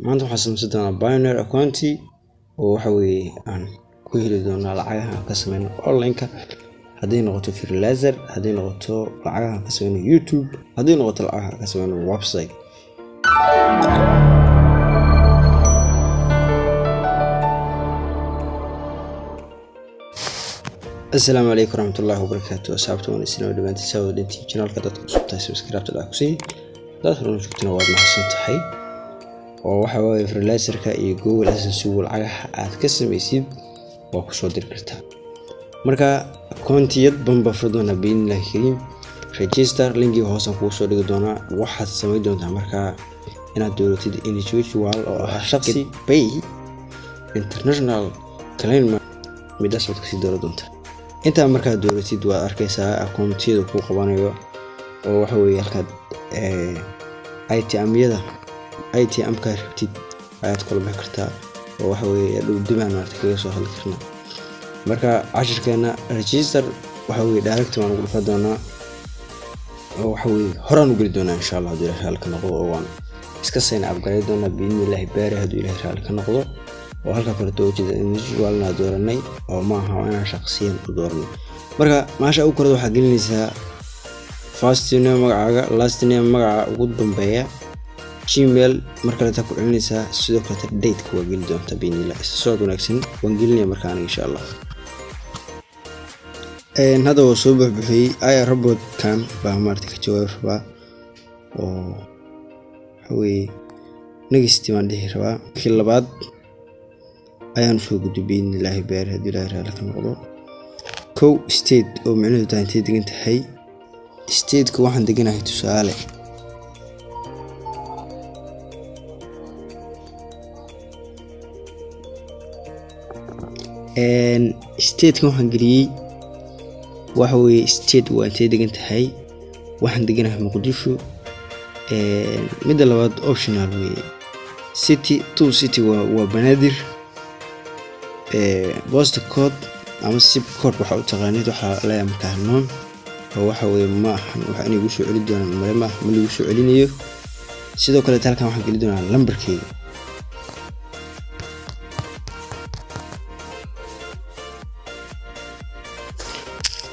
Maanta waxaan sameysan doonaa Payoneer account oo waxa weeye aan ku heli doonaa lacagaha aan ka sameyno online-ka, hadday noqoto freelancer, hadday noqoto lacagaha aan ka sameyno YouTube, hadday noqoto lacagaha aan ka sameyno website. Asalaamu calaykum waraxmatullaahi wabarakaatu. Asxaabta, waan islaam dhamaantiin saa wada dhantiin. Channelka dadka cusub tahay, subscribe dhac ku sii. Hadaad horena joogtana, waad mahadsan tahay. Oo waxa waaye freelancerka iyo Google AdSense lacagaha aad ka sameysid waa kusoo diri kartaa. Marka accountiyad banba furi doonaa biidnillahi kariim. Register linkiga hoosaan kugu soo dhigi doonaa. Waxaad samayn doontaa markaa inaad dooratid individual oo ah shaqsi, pay international claim, midaas waad kasii dooran doontaa. Intaa markaad dooratid, waad arkaysaa accountiyada kuu qabanayo oo waxa weeye halkaad ATM-yada ATM-ka rabtid ayaad kula bixi kartaa, oo waxa weeye dhow dibaan maarata kaga soo hadli karnaa. Marka cashirkeena register waxa weeye direct waan ugu dhufa doonaa oo waxa weeye horaan u geli doonaa, insha Allah, hadduu Ilahay raalli ka noqdo, oo waan iska sign up garay doonaa biidnillahi baari, hadduu Ilahay raalli ka noqdo. Oo halka kaleto ujeeda individualna dooranay oo ma aha, waa inaan shaqsiyan u dooranay. Marka maasha ugu korada waxaa gelinaysaa first name magacaaga, last name magaca ugu dambeeya, Gmail mar kaleta ku celinaysaa, sidoo kaleta dateka waa geli doontaa biidnillah. Isla socod wanaagsan. Waan gelinaya marka aniga, insha Allah. Hadda waa soo buxbuxiyey. Aya robotkan baa maarata ka jawaabi rabaa oo waxa weeye next baan dhihi rabaa. Kii labaad ayaan soo gudbay biidnillaahi baari, haddii Ilaahay raalli ka noqdo. Kow, state oo micnuhu tahay intay degan tahay. Stateka waxaan deganahay, tusaale, stateka waxaan geliyey waxa weeye state waa intay degan tahay. Waxaan deganahay Muqdisho. Midda labaad optional weeye, city two city waa Banaadir. Post code ama zip code waxa u taqaanid, waxaa leeyahay markaa none, oo waxa weeye ma ahan waxa inay igu soo celi doonaan male, ma ma ligu soo celinayo. Sidoo kaleeta halkan waxaan geli doonaa lambarkeyga.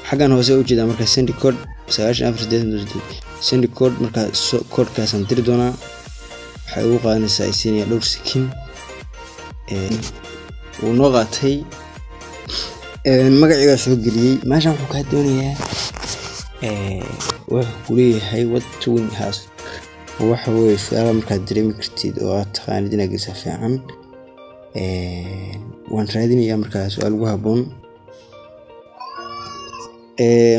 Xaggan hoose ujeedaa markaa send code 94 88 send code. Markaa codekaasaan diri doonaa. Waxay ugu qaadanaysaa, ay siinaya dhowr second. Wuu noo qaatay. Magacigaa soo geliyey. Meeshan wuxuu kaa doonayaa, wuxuu kuleeyahay "What twin has?" Waxa weeye su-aalaha markaad dareemi kartid oo aad taqaanid inaad gelisaa fiican. Waan raadinayaa markaa su-aal ugu habboon.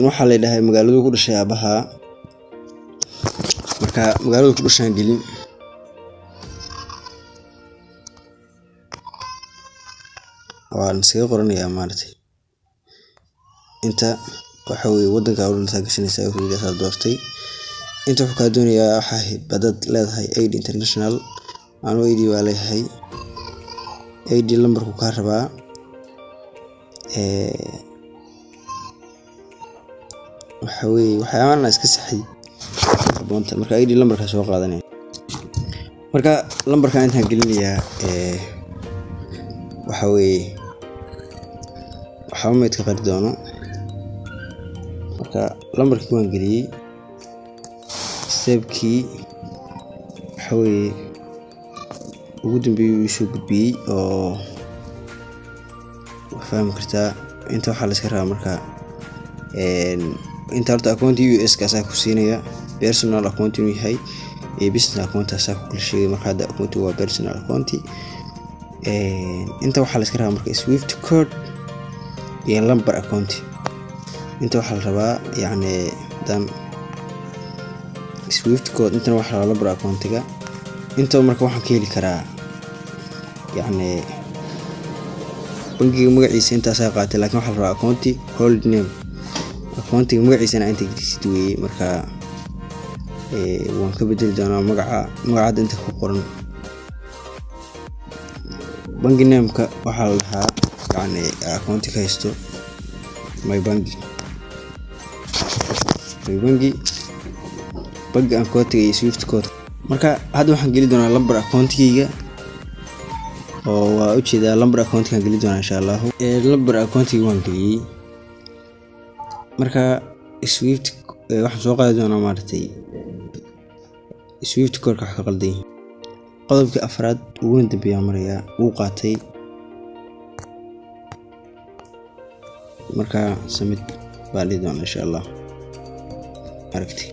Waxaa la dhahay magaaladu ku dhashay aabaha. Marka magaaladu ku dhashaan gelin. Waan iskaga qoranayaa maaragtay. Inta waxa weeye wadanka u dhalataa gashanaysaa, wuxuu yidhi asaa doortay. Inta wuxuu kaa doonayaa waxaa badad leedahay ID international. Anu ID waa leeyahay. ID lambarku kaa rabaa. Waxa weeye waxyaabahan iska saxid habboonta. Marka ID lambarka soo qaadanaya. Marka lambarka intaan gelinayaa, waxa weeye waxba maydka qari doono. Marka lambarkii waan geliyey. Stepkii waxa weeye ugu dambeeyay uu soo gudbiyey oo waa fahmi kartaa. Inta waxaa la iska rabaa marka inta horta account US ka asaa ku siinaya, personal account inuu yahay iyo business account asaa ku kala sheegay. Marka hadda account waa personal account. Inta waxaa la iska rabaa marka swift code iyo number account. Inta waxaa la rabaa yacni dan swift code, intana waxaa la rabaa number accountiga. Inta marka waxaan ka heli karaa yacni bangiga magaciisa intaasaa qaatay, laakiin waxaa la rabaa account hold name, accountiga magaciisana inta gelisid weeye. Marka waan ka bedeli doonaa magaca. Magaca inta ku qoran bangi nameka waxaa la dhahaa yacni accounti ka haysto my bangi, my bangi, bangi accountiga iyo swift code. Marka hadda waxaan geli doonaa lambar accountigayga. Oo waa ujeedaa, lambar accountigan gelin doonaa insha Allahu. Lambar accountiga waan geliyey. Marka swift waxaan soo qaadi doonaa maaragtay swift codeka wax ka qaldan yihiin. Qodobkii afraad uguna dambeeyaa marayaa, wuu qaatay. Marka submit baan dhihi doonaa insha Allah. Aragti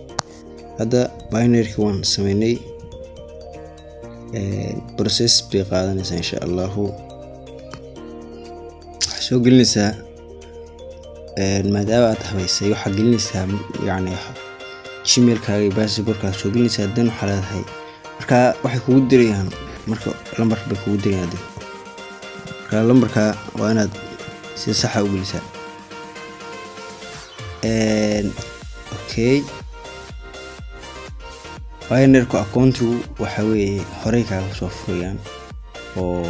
hadda Payoneerki waan sameynay, process bay qaadanaysaa insha Allahu. Waxaa soo gelinaysaa, maadaama aad habaysay, waxaa gelinaysaa yacni Gmailkaaga iyo passportkaaga soo gelinaysaa. Dan waxaa leedahay marka waxay kugu dirayaan, marka lambar bay kugu dirayaan adiga. Marka lambarka waa inaad si saxa u gelisaa. Okay, Payoneerku accountigu waxa weeye horey kaaga soo furayaan, oo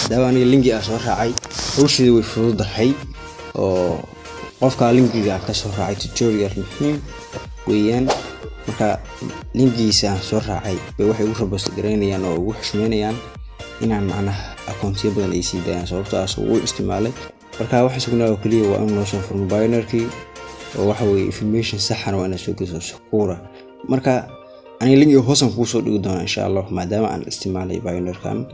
maadaama aniga linki aan soo raacay hawsheeda way fududahay, oo qofka linkiga aan kasoo raacay tutorial muhiim weeyaan. Marka linkigiisa aan soo raacay bay waxay ugu robust gareynayaan oo ugu xushmeynayaan inaan macnaha accountiyo badan ay sii daayaan, sababtoo ah uu isticmaalay. Marka waxa sugnaa oo keliya waa in loo soo furmo Payoneerkii, oo waxa weeye information saxana waa inaad soo geliso secure. Marka aniga linkiga hoosaan kugu soo dhigi doonaa insha Allah, maadaama aan isticmaalay Payoneerkan.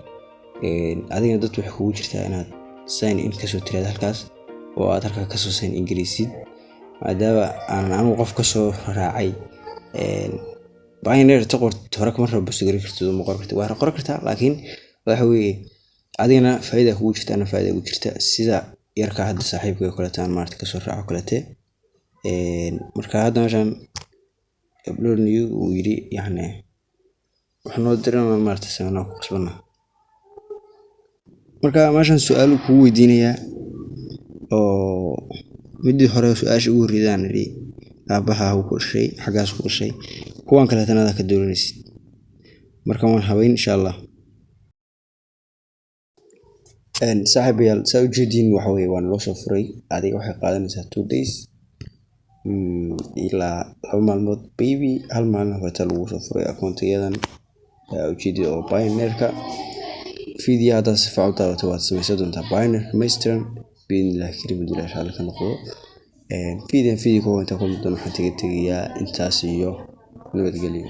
Adigana dad waxay kugu jirtaa inaad sign in kasoo tiraad halkaas, oo aad halkaa kasoo sign in gareysid, maadaama aan anigu qof kasoo raacay Payoneer. Ta qort hore kama rabo garan kartid oo ma qoran kartid, waa qoran kartaa, laakiin waxa weeye adigana faa'iida kugu jirta, ana faa'iida ugu jirta, sida yarka hadda saaxiibkay oo kaleeto aan maaragta kasoo raaco kaleete. Marka hadda meeshan upload new uu yiri, yacni wuxuu noo diray maaragta sameynaa ku qasbana. Marka meeshan su-aal uu kugu weydiinayaa, oo midii hore su-aasha ugu horreydaan idhi aabaha wuu ku dhashay, xaggaas ku dhashay, kuwan kaleetana adaa ka dooranaysid. Marka waan habeyn insha Allah. Saaxiibayaal, saa ujeediin waxa weeye waa naloo soo furay. Adiga waxay qaadanaysaa 2 days ilaa 2 maalmood, maybe hal maalin horeeta lagu soo furay accountiyadan ujeedida oo Payoneerka. Video haddaad si fiican u daawato waad samaysan doontaa Payoneer dhammaystiran biidnillahi kariim, haddii Ilaahay raalli ka noqdo. Video kuwa inta kulmi doono waxaan kaga tegayaa intaas iyo nabadgelyo.